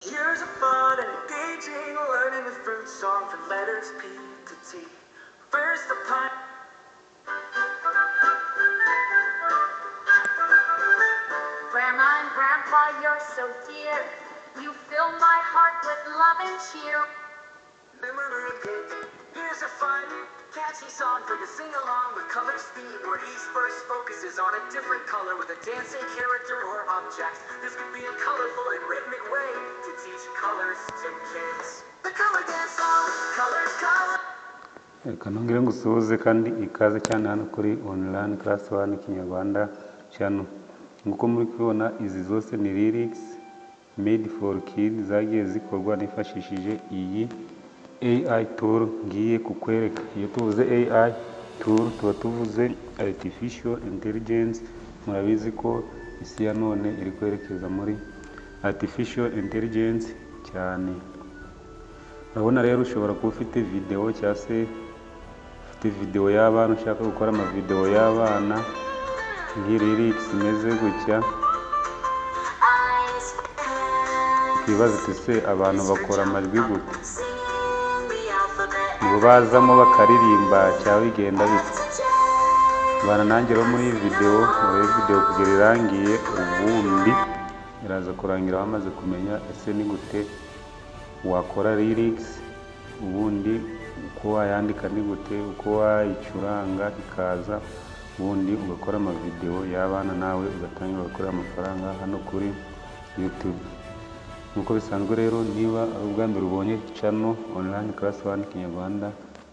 Here's a fun and engaging learning the fruit song from letters P to T. First the pine. Grandma and Grandpa, you're so dear. You fill my heart with love and cheer. Here's a fun, catchy song for you to sing along with colors theme, where each verse focuses on a different color with a dancing character or object. This could be a colorful and rhythmic way to teach colors to kids. The color dance song, colors, color. Reka nongere ngusuhuze kandi ikaze cyane hano kuri Online Class One Kinyarwanda channel. Nk'uko muri kubibona, izi zose ni lyrics made for kids zagiye zikorwa nifashishije iyi AI tool ngiye kukwereka. Iyo tuvuze AI tool, tuba tuvuze artificial intelligence. Murabizi ko isi ya none iri kwerekeza muri artificial intelligence cyane. Urabona rero, ushobora kuba ufite video cyangwa se ufite video y'abana, ushaka gukora amavideo y'abana, nk'iyi lyrics imeze gutya. Eyes, Ukibaza uti: "Se abantu bakora amajwi gute?" Sing the alphabet. Nibo bazamo bakaririmba cyangwa bigenda bite? To J. Bana nanjye rero muri iyi video, urebe video kugera irangiye, ubundi iraza kurangira wamaze kumenya ese ni gute wakora lyrics, ubundi uko wayandika ni gute, uko wayicuranga ikaza, ubundi ugakora amavideo y'abana, nawe ugatangira gukorera amafaranga hano kuri YouTube. Nk'uko bisanzwe rero, niba ari ubwa mbere ubonye channel Online Class One Kinyarwanda,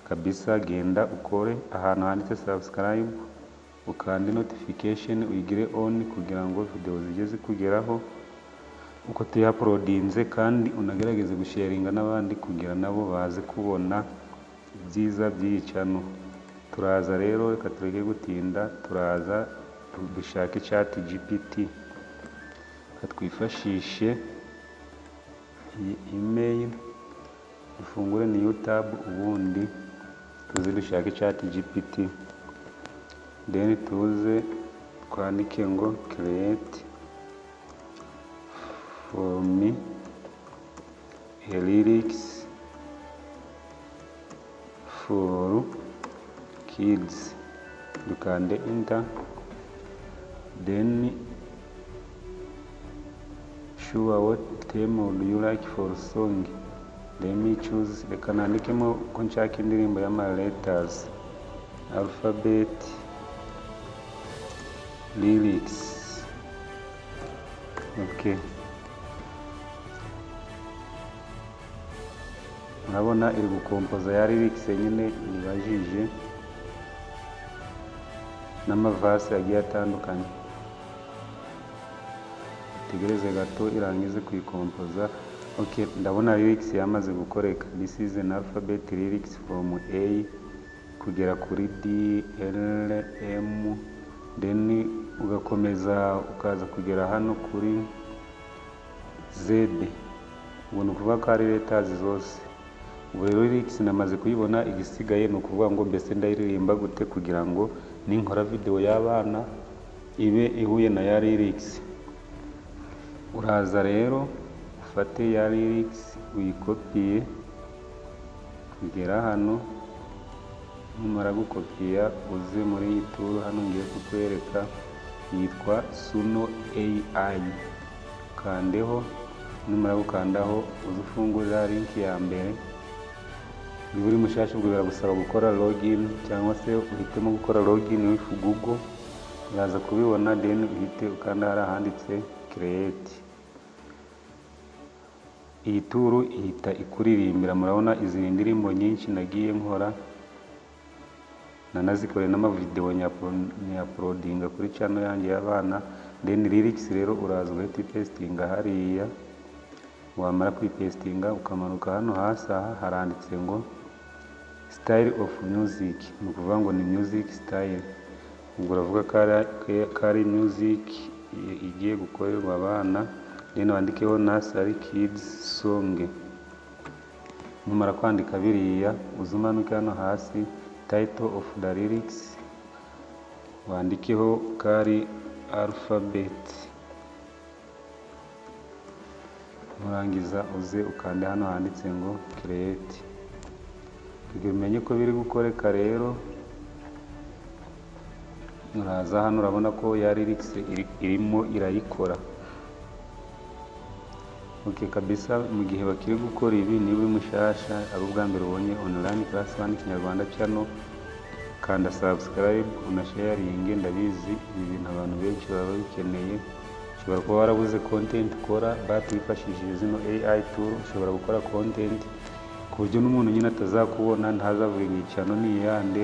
kabisa genda ukore ahantu handitse subscribe, ukande notification uyigire on kugira ngo video zijye zikugeraho uko tuyauploadinze, kandi unagerageze gusharinga n'abandi kugira nabo baze kubona ibyiza by'iyi channel. Turaza rero, reka tureke gutinda, turaza dushake Chat GPT. Reka twifashishe iyi email, dufungure new tab, ubundi tuze dushake Chat GPT, then tuze twandike ngo "Create for me a lyrics for kids", dukande enter. Then "Sure, what theme would you like for song?" Let me choose, reka nandikemo ko nshaka indirimbo y'ama letters, alphabet lyrics. Okay, murabona iri gukompoza ya lyrics nyine nibajije n'amaverse agiye atandukanye. Tegereze gato irangize kuyikompoza. Okay, ndabona lyrics yamaze gukoreka. "This is an alphabet lyrics from A kugera kuri D L M", then ugakomeza ukaza kugera hano kuri Z. Ubwo ni ukuvuga ko ari letters zose. Ubu rero lyrics namaze kuyibona, igisigaye ni ukuvuga ngo mbese ndayiririmba gute kugira ngo ninkora video y'abana ibe ihuye na ya lyrics? Uraza rero ufate ya lyrics, uyikopiye kugera hano. Numara gukopiya, uze muri iyi tool hano ngiye kukwereka yitwa Suno AI, kandeho. Numara gukandaho, uze ufungurira link ya mbere. Niba uri mushasha, ubwo biragusaba gukora login cyangwa se uhitemo gukora login with Google, uraza kubibona. Then uhite ukanda hariya handitse create. Iyi tool ihita ikuririmbira. Murabona izi ni indirimbo nyinshi nagiye nkora, nanazikoreye n'amavideo nyauploadinga kuri channel yanjye y'abana. Then lyrics rero uraza ugahita uyipastinga hariya. Wamara kuyipastinga, ukamanuka hano hasi, aha haranditse ngo "style of music", ni ukuvuga ngo ni music style. Ubwo uravuga ko ari music igiye gukorerwa abana, then wandikeho nursery kids song. Numara kwandika biriya, uze umanuke hano hasi, title of the lyrics, wandikeho ko ari alphabet. Nurangiza uze ukande hano handitse ngo create. Kugira umenye ko biri gukoreka rero, uraza hano, urabona ko ya lyrics irimo irayikora. Ok kabisa, mu gihe bakiri gukora ibi, niba uri mushasha, ari ubwa mbere ubonye Online Class One Kinyarwanda channel, kanda subscribe, unasharinge. Ndabizi ibi bintu abantu benshi baba babikeneye. Ushobora kuba warabuze content ukora, but wifashishije zino AI tool ushobora gukora content ku buryo n'umuntu nyine atazakubona, ntazavuga ngo iyi channel ni iyande.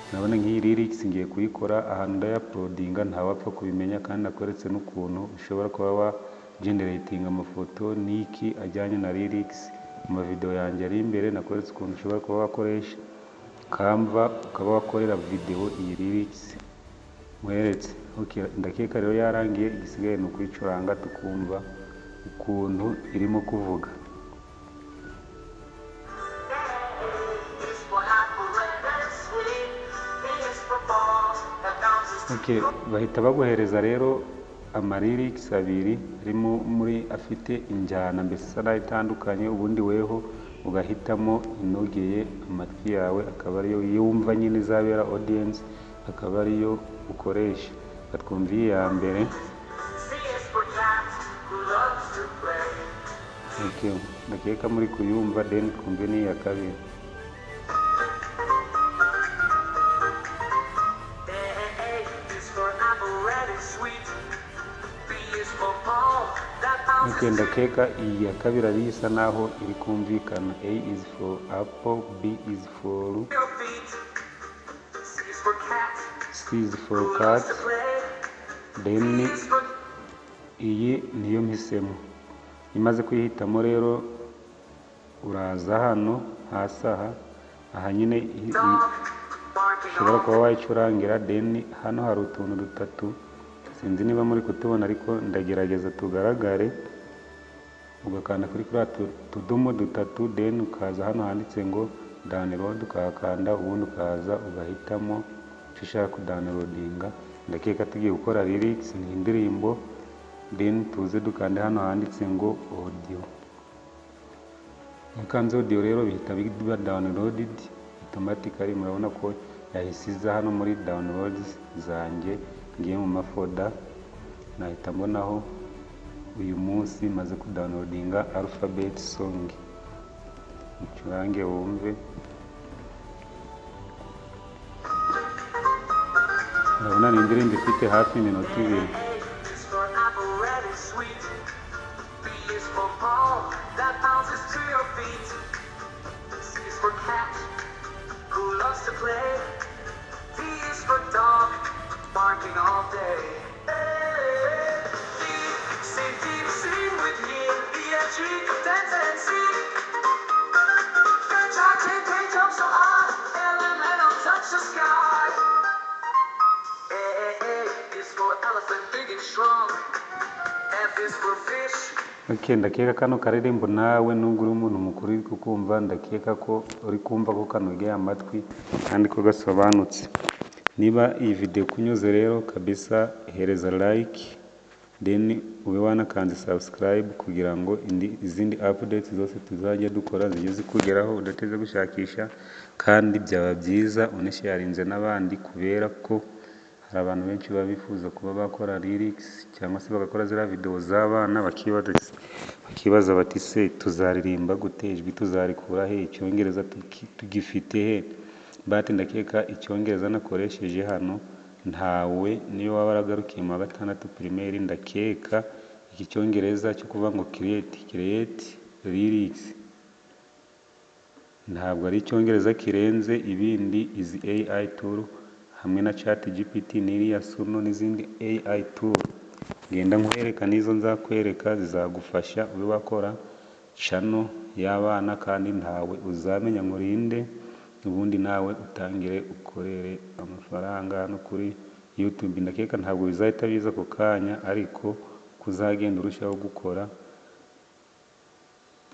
Urabona nk'iyi lyrics ngiye kuyikora, ahantu ndayauploadinga ntawapfa kubimenya, kandi nakweretse n'ukuntu ushobora kuba wa generating amafoto n'iki ajyanye na lyrics. Mu mavideo yanjye ari imbere nakweretse ukuntu ushobora kuba wakoresha Canva ukaba wakorera video iyi lyrics nkweretse. Okay, ndakeka rero yarangiye, igisigaye ni ukuyicuranga tukumva ukuntu irimo kuvuga. A is for apple, red and sweet. B is for ball that bounces to Okay, bahita baguhereza rero ama lyrics abiri arimo muri afite injyana mbese isa naho itandukanye, ubundi weho ugahitamo inogeye amatwi yawe, akaba ariyo yumva nyine izabera audience, akaba ariyo ukoresha. Reka twumve iyi ya mbere. C is for cat who loves to play. Okay, ndakeka muri kuyumva, then twumve n'iyi ya kabiri. A is for apple, red and sweet. B is for ball that bounces Okay, to ndakeka iyi ya kabiri ariyo isa naho iri kumvikana. A is for apple, B is for your feet. C is for cat C is for who cat, loves to play. then D is for iyi niyo mpisemo. Imaze kuyihitamo rero, uraza hano hasi aha, aha nyine dog barking ushobora all kuba wayicurangira. Then hano hari utuntu dutatu, sinzi niba muri kutubona ariko ndagerageza tugaragare. Ugakanda kuri kuriya tudomo dutatu, then ukaza hano handitse ngo download, ukahakanda, ubundi ukaza ugahitamo icyo ushaka kudownloadinga. Ndakeka tugiye gukora lyrics, ni indirimbo, then tuze dukande hano handitse ngo audio. Iyo ukanze audio rero bihita biba downloaded automatically. Murabona ko yahise iza hano muri downloads zanjye. Ngiye mu mafolder nahita mbonaho uyu munsi maze kudownloadinga alphabet song. Ucurange wumve. Urabona ni indirimbo ifite hafi iminota 2. A is for apple, red and sweet. B is for ball that bounces to your feet. C is for cat who loves to play. D is for dog barking all day. A, D, C, D, sing with me. E, F, G, dance and sing. H, I, J, K, jump so high. L, M, N, O, touch the sky. A, A, A is for elephant, big and strong. F is for fish. Okay, ndakeka kano karirimbo nawe nubwo uri umuntu mukuru uri kukumva, ndakeka ko uri kumva ko kanogeye amatwi kandi ko gasobanutse. Niba iyi video ikunyuze rero kabisa, hereza like, then ube wanakanze subscribe kugira ngo izindi updates zose tuzajya dukora zijye zikugeraho udateze gushakisha, kandi byaba byiza unasharinze n'abandi, kubera ko hari abantu benshi baba bifuza kuba bakora lyrics cyangwa se bagakora ziriya video z'abana, bakibaza bati: "Se tuzaririmba gute? Ijwi tuzarikura he? Icyongereza tugifite he?" But ndakeka icyongereza nakoresheje hano ntawe, niyo waba waragarukiye mu wa gatandatu primaire, ndakeka iki cyongereza cyo kuvuga ngo create lyrics ntabwo ari icyongereza kirenze ibindi. Izi AI tool hamwe na Chat GPT n'iriya Suno n'izindi AI tool ngenda nkwereka n'izo nzakwereka zizagufasha ube wakora channel y'abana kandi ntawe uzamenya ngo urinde, ubundi nawe utangire ukorere amafaranga hano kuri YouTube. Ndakeka ntabwo bizahita biza ako kanya, ariko kuzagenda urushaho gukora,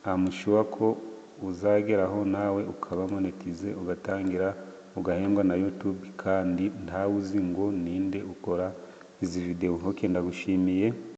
I'm sure ko uzageraho nawe ukaba monetize, ugatangira ugahembwa na YouTube kandi ntawe uzi ngo ninde ukora izi video. Okay, ndagushimiye.